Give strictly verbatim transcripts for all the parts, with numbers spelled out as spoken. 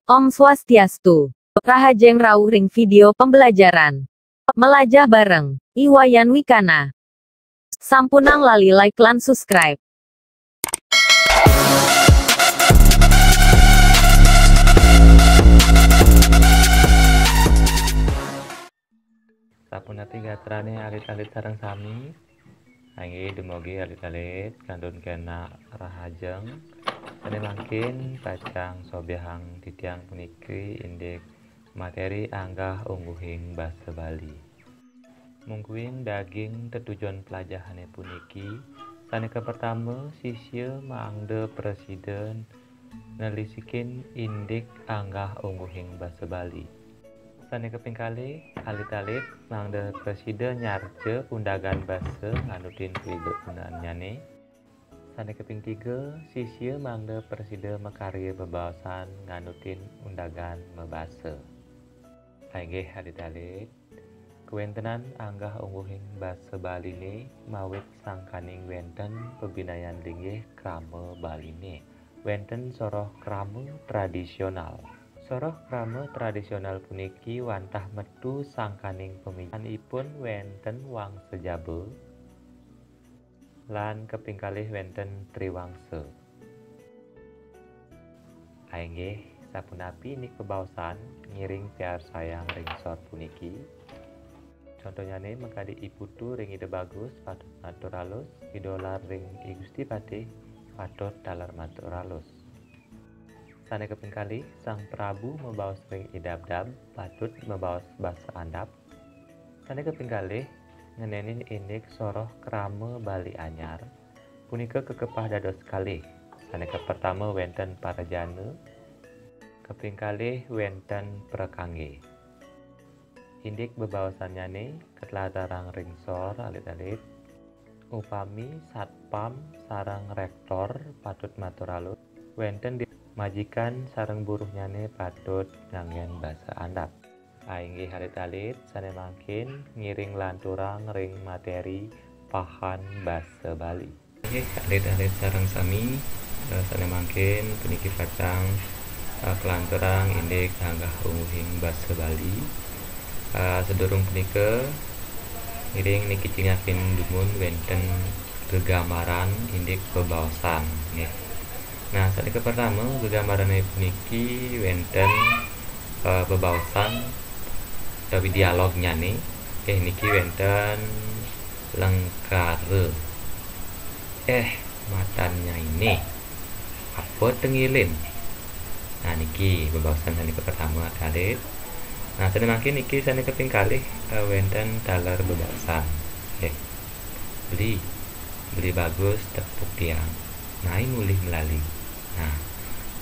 Om Swastiastu. Rahajeng rauh ring video pembelajaran Melajah bareng I Wayan Wikana. Sampunang lali like lan subscribe. Sapunapi gatrané alit-alit sareng sami. Inggih, dumugi alit-alit kantun kénak rahajeng. Sané mangkin pacang sobiahang titiang puniki indik materi anggah ungguhing basa Bali. Mungguing daging tetujon pelajahané puniki, sané kapertama, sisia mangda prasida nelisikin indik anggah ungguhing basa Bali. Sané kaping kalih, alit-alit mangda prasida nyarca undagan basa nganutin pigunannyané. Sané kaping tiga, sisia mangda prasida makarya bebaosan nganutin undagan mabasa. Inggih, alit-alit, kawéntenan anggah ungguhing basa Baliné mawit sangkaning wénten pabinayan linggih krama Baliné. Wénten soroh krama tradisional. Soroh krama tradisional puniki wantah metu sangkaning pamijanipun wénten wangsa jaba, lan kaping kalih wénten triwangsa. Inggih, sapunapi indik bebaosan ngiring piarsayang ring sor puniki. Contonyané makadi I Putu ring Ida Bagus patut matur alus, I Dolar ring I Gusti Patih patut taler matur alus. Sané kaping kalih, Sang Prabu mabaos ring I Dabdab patut mabaos basa andap. Sané kaping kalih, ngenénin indik soroh krama Bali Anyar, punika kakepah dados kalih. Sané kapertama wénten parajana, kaping kalih wénten prakanggé. Indik bebaosannyané katlatarang ring sor alit-alit. Upami satpam sareng réktor patut matur alus, wénten di majikan sareng buruhnyané patut nganggén basa andap. Inggih alit-alit, sané mangkin ngiring lanturang ring materi pahan basa Bali. Inggih, alit-alit sareng sami, eh, sané mangkin puniki pacang, eh, kalanturang indik anggah ungguhing basa Bali. Eh, sadurung punika, ngiring niki cingakin dumun wénten gegambaran indik bebaosan, nggih. Nah, sané kapertama, gegambarané puniki wénten, eh, bebaosan utawi dialognyané. Nggih, niki wénten lengkara. Eh, matan nyainé, apa tengilin? Nah, niki bebaosan sané kapertama, alit. Nah, sané mangkin niki sané kaping kalih, eh, wénten taler bebaosan. Nggih. Beli, beli bagus tepuk tiang. Naé mulih melali. Nah,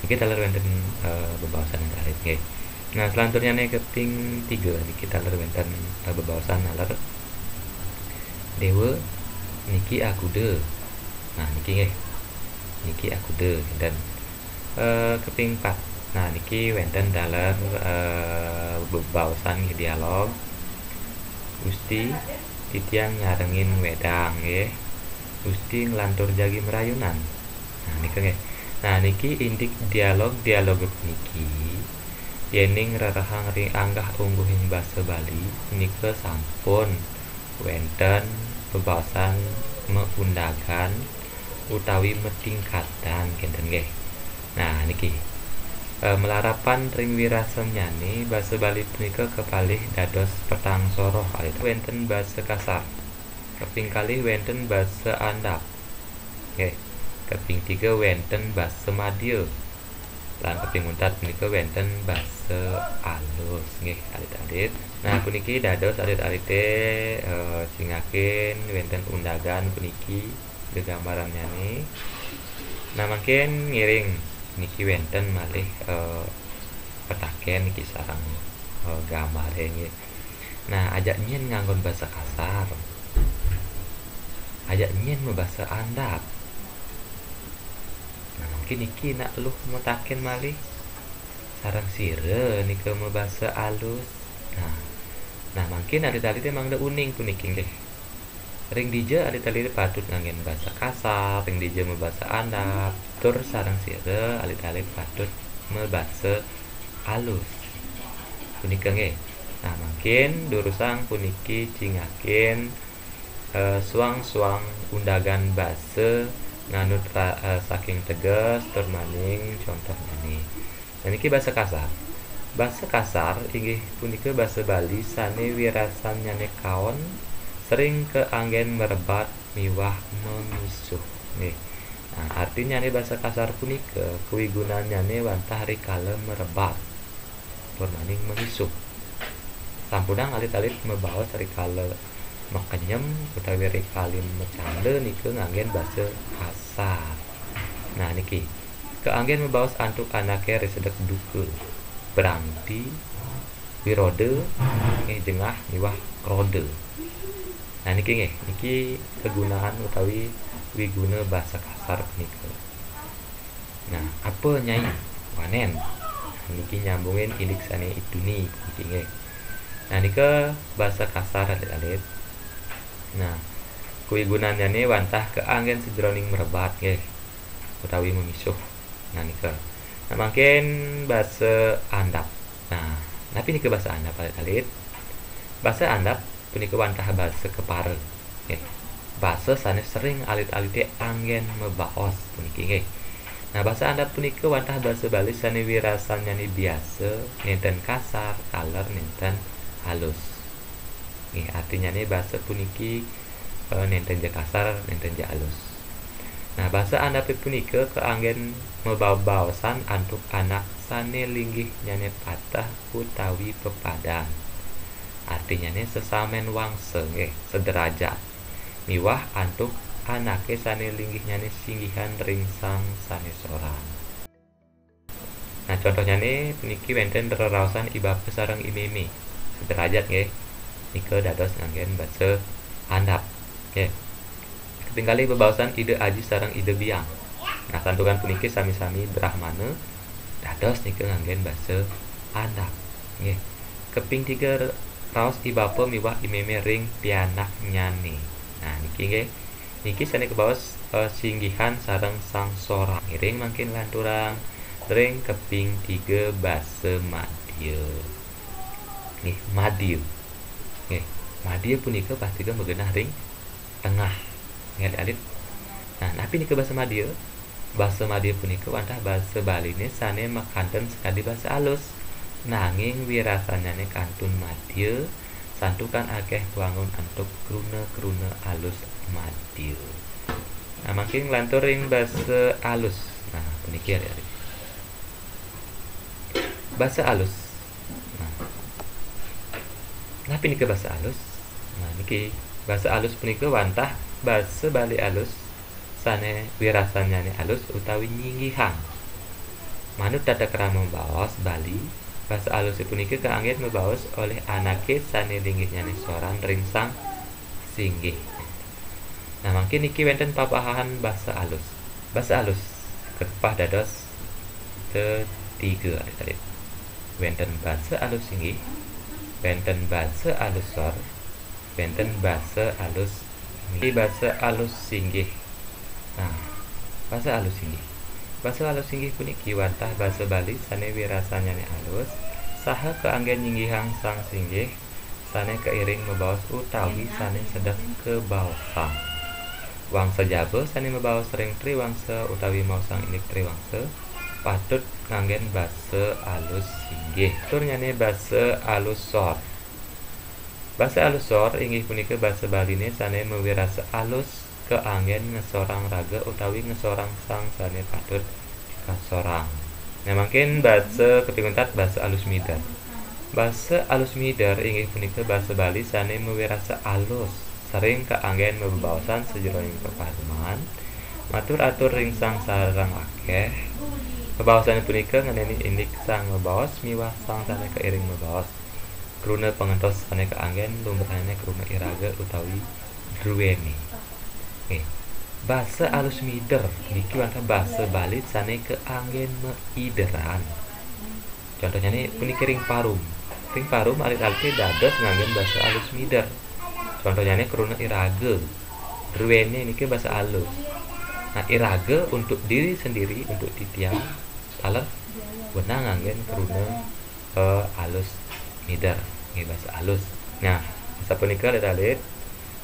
niki taler wénten, eh, bebaosan alit, nggih. Nah, selanturnyané kaping tiga niki taler wénten, eh, bebaosan taler. Déwa, niki akuda. Nah, niki nggih. Niki akuda, kinten. Eh, kaping pat. Nah, niki wénten taler, eh, bebaosan nggih, dialog. Gusti, titiang nyarengin wédang nggih. Gusti nglantur jagi marayunan. Nah, nika nggih. Nah, niki indik dialog-dialog puniki, yéning rerehang ring anggah ungguhing basa Bali, punika sampun wénten bebaosan maundagan utawi matingkatan, kinten nggih. Nah, niki, eh, malarapan ring wirasannyané, basa Bali punika kapalih dados petang soroh, alit wénten basa kasar. Kaping kalih wénten basa andap. Nggih. Kaping tiga wénten basa madya. Lan kaping untat punika wénten basa alus, nggih, alit-alit. Nah, puniki dados alit-alité, eh, cingakin wénten undagan puniki gegambarannyané. Nah, mangkin ngiring niki wénten malih, eh, petakén niki sareng, eh, gambaré nggih. Nah, ajak nyén nganggon basa kasar. Ajak nyén mabasa andap. Nah, mungkin niki nak luh mataken malih, sareng sira nika mabasa alus. Nah, nah, mangkin alit-alité mangda uning puniki nggih. Ring dija alit-alité patut nganggen basa kasar, ring dija mabasa andap, tur sareng sira alit-alit patut mabasa alus. Punika nggih. Nah, mangkin durusang puniki cingakin, eh, suang-suang undagan basa nganut ra-, eh, saking teges tur maning contohnyané. Nah, niki basa kasar. Basa kasar inggih punika basa Bali sané wirasanyané kaon, sering kaanggén merebat miwah memisuh. Nggih. Nah, artinyané basa kasar punika kawigunannyané wantah rikala merebat tur maning memisuh. Sampunang alit-alit mabaos rikala makenyem utawi rikala macanda nika nganggén basa kasar. Nah, niki kaanggén mabaos antuk anaké risedek duka, brangti, wiroda, nggih, jengah miwah roda. Nah, niki nggih, niki kegunaan utawi wiguna basa kasar punika. Nah, apa Nyai? Wanén. Niki nyambungin indik sané ituni niki nggih. Nah, nika basa kasar alit-alit. Nah, kawigunannyané wantah kaanggén sajeroning merebat nggih, utawi memisuh. Nah, nika. Nah, mangkin basa andap. Nah, napi nika basa andap alit-alit? Basa andap punika wantah basa kepara. Nggih. Basa sané sering alit-alité anggén mabaos puniki nggih. Nah, basa andap punika wantah basa Bali sané wirasannyané biasa, nénten kasar, taler nénten alus. Nggih, artinyané basa puniki, eh, nénten ja kasar, nénten ja alus. Nah, basa andapé punika kaanggén mabaosan antuk anak sané linggihnyané pateh utawi pepadang. Artinyané sesamén wangsa nggih, sederajat. Miwah antuk anaké sané linggihnyané singgihan ring sang sané sorang. Nah, contohnyané puniki wénten reraosan I Bapa sareng I Mémé. Sederajat nggih. Nika dados nganggén basa andap. Nggih. Kaping kalih bebaosan Ida Aji sareng Ida Biang. Nah, santukan puniki sami-sami brahmana, dados nika nganggén basa andap. Nggih. Kaping tiga raos I Bapa miwah I Mémé ring pianaknyané. Nah, niki nggih. Niki sané kabaos, eh, singgihan sareng sang sorang. Ngiring mangkin lanturang ring kaping tiga basa madya. Nggih, madya. Nggih, madya punika pastika magenah ring tengah. Nggih, alit-alit. Nah, napi nika basa madya? Basa madya punika wantah basa Baliné sané makanten sakadi basa alus, nanging wirasannyané kantun madya, santukan akéh wangun antuk kruna-kruna alus madya. Nah, mangkin nglantur ring basa alus. Nah, puniki adik-adik. Basa alus. Nah. Napi nika basa alus? Nah, niki basa alus punika wantah basa Bali alus sané wirasannyané alus utawi nyinggihang. Manut tata krama baos Bali, basa alus punika kaanggén mabaos olih anaké sané linggihnyané soran ring sang singgih. Nah, mangkin niki wénten papahahan basa alus. Basa alus katepah dados tetiga, adik-adik. Wénten basa alus singgih, wénten basa alus sor, wénten basa alus, niki basa alus singgih. Nah, basa alus singgih. Basa alus singgih puniki wantah basa Bali sané wirasannyané alus, saha kaanggén nyinggihang sang singgih, sané kairing mabaos utawi sané sedek kabaosang. Wangsa jaba sané mabaos ring triwangsa utawi maosang indik triwangsa patut nganggén basa alus singgih. Turnyané basa alus sor. Basa alus sor inggih punika basa Baliné sané mawirasa alus kaanggén ngesorang raga utawi ngesorang sang sané patut kasorang. Nah, mangkin basa kaping untat basa alus mider. Basa alus mider inggih punika basa Bali sané mawirasa alus, sering kaanggén mabebaosan sajeroning pepareman, matur atur ring sang sareng akéh. Bebaosan punika ngenénin indik sang mabaos miwah sang sané kairing mabaos. Kruna pangentos sané kaanggén lumrahané kruna iraga utawi druéné. Nggih. Basa alus mider niki wantah basa Bali sané kaanggén maideran. Contohnyané puniki ring parum. Ring parum alit-alité dados nganggén basa alus mider. Contohnyané kruna iraga. Druéné niki basa alus. Nah, iraga untuk diri sendiri, untuk titiang, taler wenang nganggén kruna eh, alus mider, nggih, basa alus. Nah, sapunika alit-alit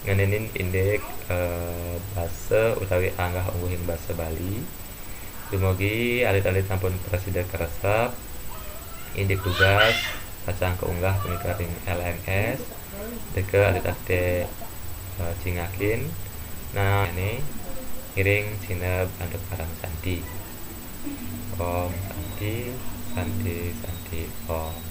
ngenénin indik, eh, basa utawi anggah-ungguhing basa Bali. Dumugi alit-alit sampun prasida karesep indik tugas pacang kaunggah punika ring L M S. Drika alit-alit, eh, cingakin. Nah, ini ngiring sineb antuk parama santi. Om Santi, Santi, Santi, Om.